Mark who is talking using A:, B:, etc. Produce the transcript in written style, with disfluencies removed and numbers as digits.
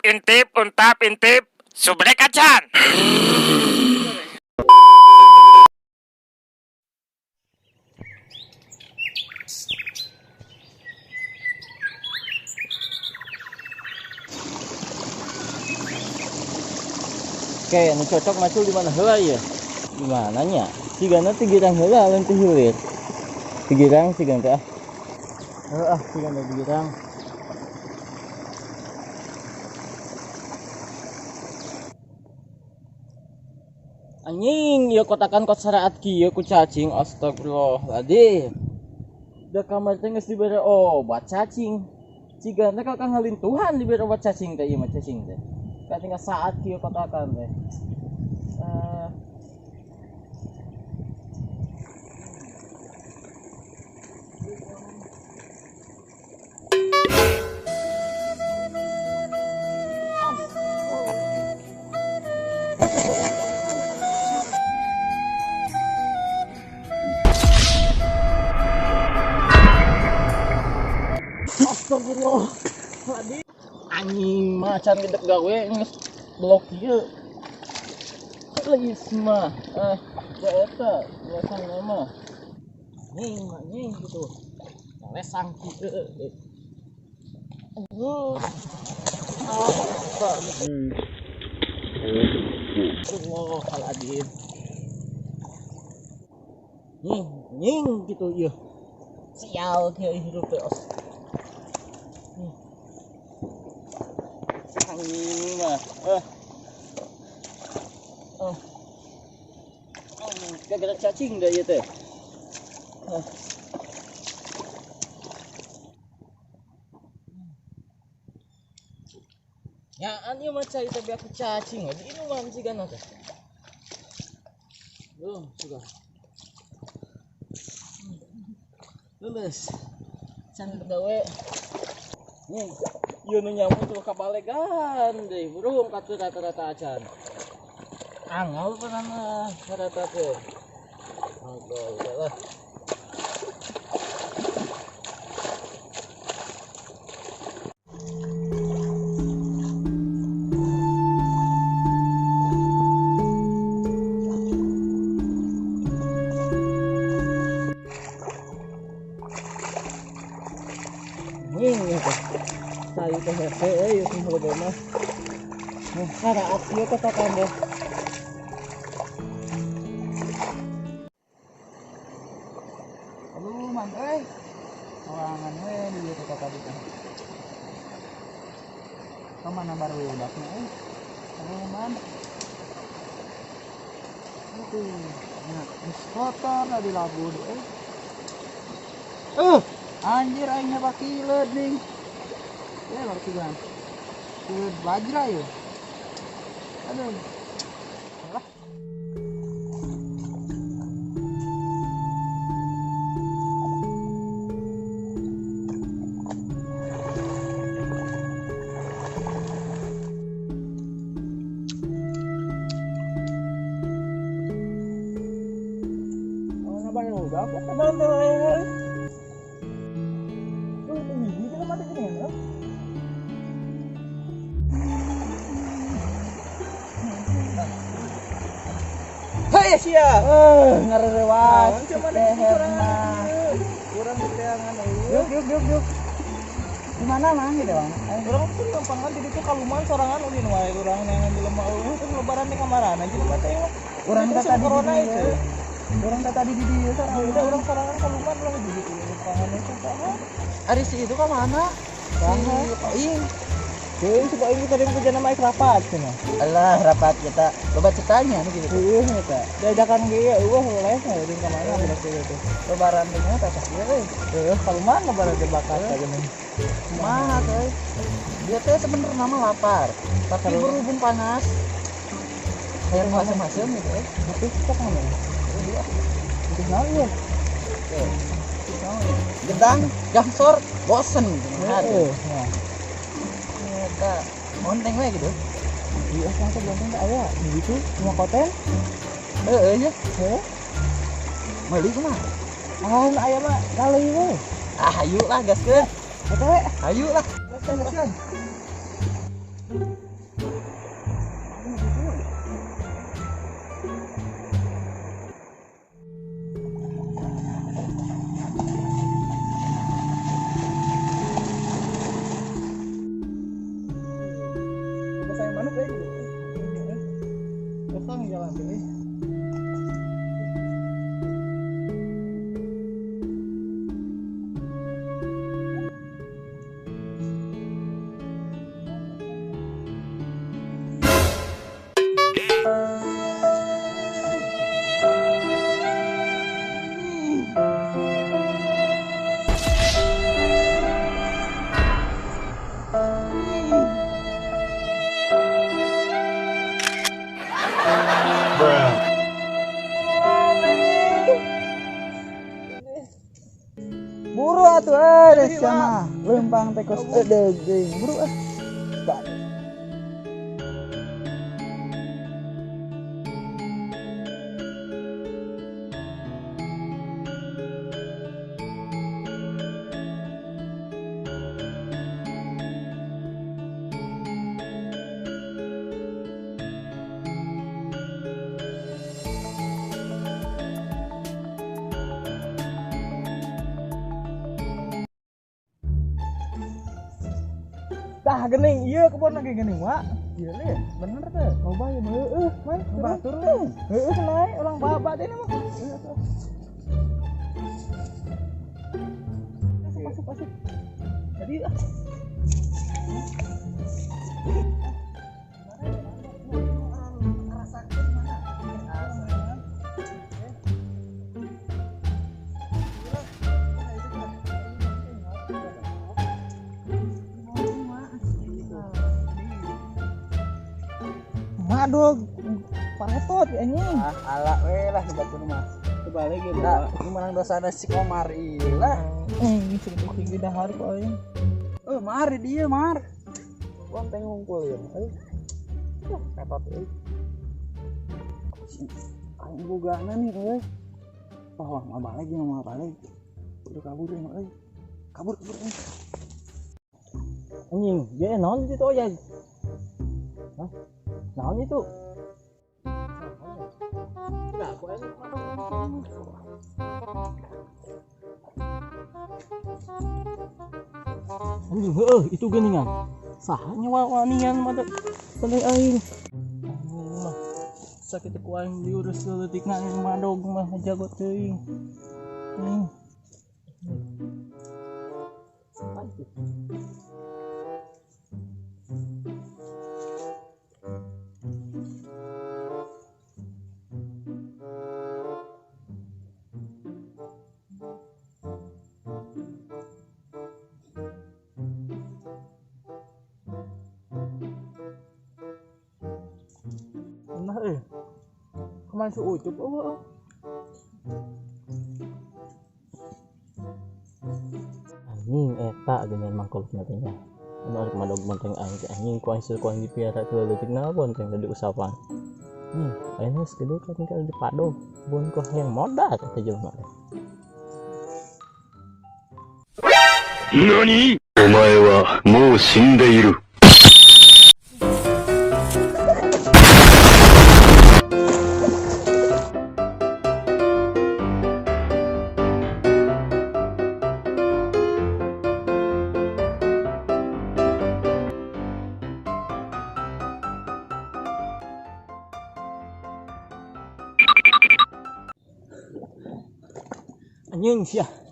A: Intip, untap, intip, subrek acan.
B: Oke, anu cocok macul di mana heula ya? Di mananya? Cigana ti girang heula lain ti hilir. Ti girang cigana teh ah. Heuh ah cigana ti girang. Anjing, ieu kotakan kot saraat kieu ku cacing, astagfirullahaladzim. Da kamar teh geus dibere obat cacing. Cigana kakang halintuhan dibere obat cacing teh ieu mah cacing teh. Katinggal saat kieu kotakan teh. Astagfirullah. Anjing macan gedek gawe geus blok ieu. Please mah. Da eta lesang mah. Nying mah nying gitu. Lesang kieu. Aduh. Astagfirullahaladzim. Nying, nying gitu ieu. Sial kieu hirup teh. Anjing mah. Oh. Gara-gara cacing dah ieu teh. Ya, ieu mah cai teh biak cacing we diinuman cigana teh. Belum, sudah. Lulus. Can gawe. Nih, ieu nu nyamu tuh kabalegan deui, burung katuh rata-rata acan. Angel pernah rata teh. Aduh, udahlah. Nying teh. Sayu teh hese euy ieu teh loba mah. Nah, saraat ieu kotakan teh.
C: Aduh, man euy. Sorangan we di dieu teh tadi teh. Ka mana barudakna euy? Aduh, man. Aduh, nya geus kotor da dilabu deui euy. Anjir aing nyepak kileud ning. Ya baru tiga. Kileud bajra ya. Aduh. Lah. Oh, na baru udah apa kabar? Hei sia, ngarerewas, kurang diteangan euy. Yuk yuk yuk. Di mana mang gitu bang?
D: Urang tuh gampangan di ditu kaluman sorangan ulin wae urang neangan jelema eueuh teh lebaran di kamarana jelema teh mah.
C: Urang teh tadi
D: corona itu.
C: Urang teh tadi di dieu sorangan.
D: Udah urang sorangan kaluman urang di ditu gampangan itu saha.
C: Ari si itu ka mana?
D: Saha?
C: Si Ing.
D: Teuing si Ing tadi mah kerjana mah rapat cenah.
C: Alah rapat kita loba cetanya anu gitu.
D: Heueuh eta. Diajakan ge eueuh les jeung ka mana budak teh teh.
C: Lebaran teh nya teh kieu euy.
D: Heueuh kaluman lebaran teh bakat teh geuning.
C: Kumaha teh? Dia teh sebenarnya mah lapar, tapi berhubung panas hayang masem-masem gitu euy.
D: Tapi kita ka mana? Itu naon ieu?
C: Gedang, gangsor, bosen gitu.
D: Heeh. Nah.
C: Eta monteng we gitu.
D: Iya, langsung bonteng teh aya di ditu cuma koten.
C: Heeh nya.
D: Heeh.
C: Meuli kumaha?
D: Ah, nu aya mah kaleui we.
C: Ah, hayu lah gaskeun.
D: Eta we.
C: Hayu lah.
D: Gaskeun, gaskeun.
C: Sia mah leumpang teh kos edeug deui. Buru ah.
D: Tah geuning ieu kebon lagi geuning wa.
C: Ieu le, bener teh.
D: Loba ieu mah heueuh, man.
C: Batur teh.
D: Heueuh nae urang babat ini mah. Masuk masuk masuk. Jadi ah. Madog paretot anjing.
C: Ah, ala we lah batur mah.
D: Kebalik ge
C: Nah, ini menang dosana si Komar ieu lah.
D: Eh, sing dahar kok aing.
C: Eh, mar di dieu mar. Bonteng ngumpul ieu. Euy. Petot euy. Aing bogana nih euy. Wah, wah, mau balik ieu mau balik. Udah kabur ieu euy. Kabur kabur euy.
B: Anjing, dia naon di situ aja. Hah? Naon itu? Nah, aku enak anjing, heueuh, itu geuningan. Saha nya wanian mah teh aing. Anjing mah sakit ku aing diurus leutikna aing madog mah jago teuing. Anjing. Saha itu?
D: Nah eh. Kemarin si Ucup eueuh.
B: Anjing eta geuningan mangkolokna teh nya. Anu arek madog bonteng aing teh anjing ku aing ku aing dipiara teh leutikna bonteng teh diusapan. Nih, aing geus gede kan tinggal dipadog. Bon ku hayang modal eta jelema teh.
E: 何お前はもう死んでいる。
B: Anjing sia.